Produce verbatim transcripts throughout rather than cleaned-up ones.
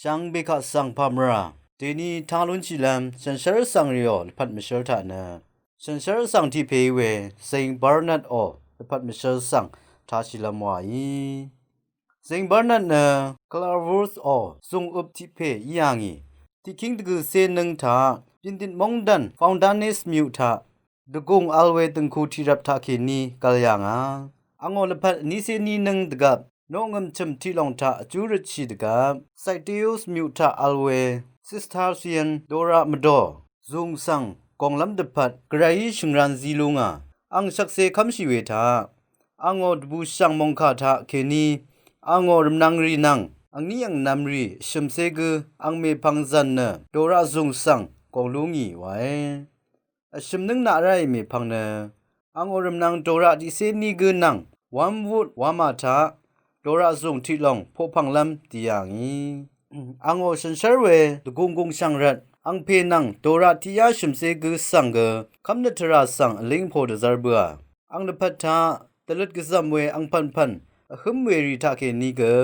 shvngbe kaq svng pàmvrà dèní taq lúnshìlv́m shànshér svng rìò lvpat mvshǿl taq nø shànshér svng tiq pè í we Saint Bernard ò lvpat mvshǿl svng tashìlv́m wàí. Saint Bernard nø Clairvaux ò zùngøp tiq pè í yà ngì. Tiqkíng dvgø̀cé nǿng taq Pyindit móngdàn Foundanis myuq taq dvgùng vl we dø̀ngku tiqrvp taqkèní gvl yà ngà. Angò lvpat vnícé ní nǿng dvgvp noqngø̀m chø̀m tiqlòng taq vjú røtshì dvgvp Citeaux myuq taq vl we Cistercian doraq mvdò zùng svng gònglv́m dvpvt gvrayí shø̀ngran zí lú ngà. Ang shvkse kv́mshì we taq angò dvbùshv̀ng mòngkà taqkèní angò rvmnvng rì nvng angní angnvm rì vshø̀mcé gǿ ang mèpvng zv̀n nø doraq zùng svng gòng lú ngì wae. Vshø̀m nǿng naq ráì mèpvng nø angò rvmnvng doraq tiqcé ní gǿ nvng wv́m wut wv́mà taq doraq zùng tiqlòng poqpv̀nglv́m dì yà ngì. Angò shànshér we dvgùng gùngshv̀ng rvt angpè nvng doraq tiqyá shø̀mcé gǿ svng gø kv́mnøt tvrà svng vlíng po dvzv́r bǿà. Ang lvpat taq dvløt gvzv̀m we angpv̀npv̀n vhǿm wèrì taqkèní gø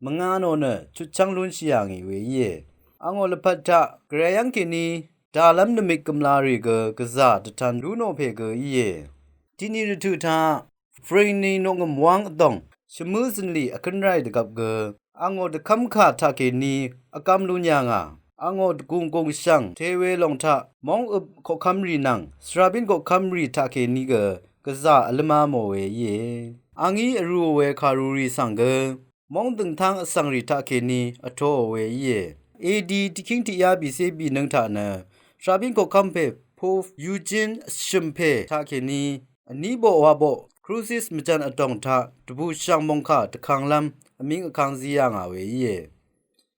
mvnga nò nø chutchv́ng lúnshì yà ngì we íe. Angò lvpat taq gvray yv́ngkèní dàlv́m nvmik gvmlarì gø gvzà dvtan lú nò pè gø íe. Tiqni rvtø̀ taq Freni noqngø̀m wáng vdòng shvmǿ zø̀nlì vkǿnráì dvgvp gø angò dvkv́mkà taqkèní vgv́m lún yà ngà. Angò dvgùng gùngshv̀ng te we lòng taq móngøp koqkv́mrì nvng svrabín koqkv́mrì taqkèní gø gvzà vlǿmá mò we íe. Angí vrūò we kàrurì svng gø móng dø̀ngtáng vsvngrì taqkèní vtoò we íe. Edi tiqkíng tiqyá bìcé bìnǿng taq nø svrabín koqkv́m pè Pope Eugene vshø̀m pè taqkèní vní boq wa boq Crucis mvjv̀n vdòng taq dvbùshv̀ng mòngkà dvkanglv́m vmíng vkang zí yà ngà we íe.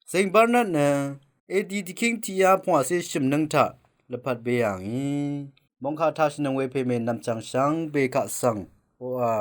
Saint Bernard nø edi tiqkíng tiqyá pvngwàcé shø̀m nǿng taq lvpat be yà ngì. Mòngkà tashìnøng we pè mè nv̀mchv̀ng shvngbe kaq svng oqà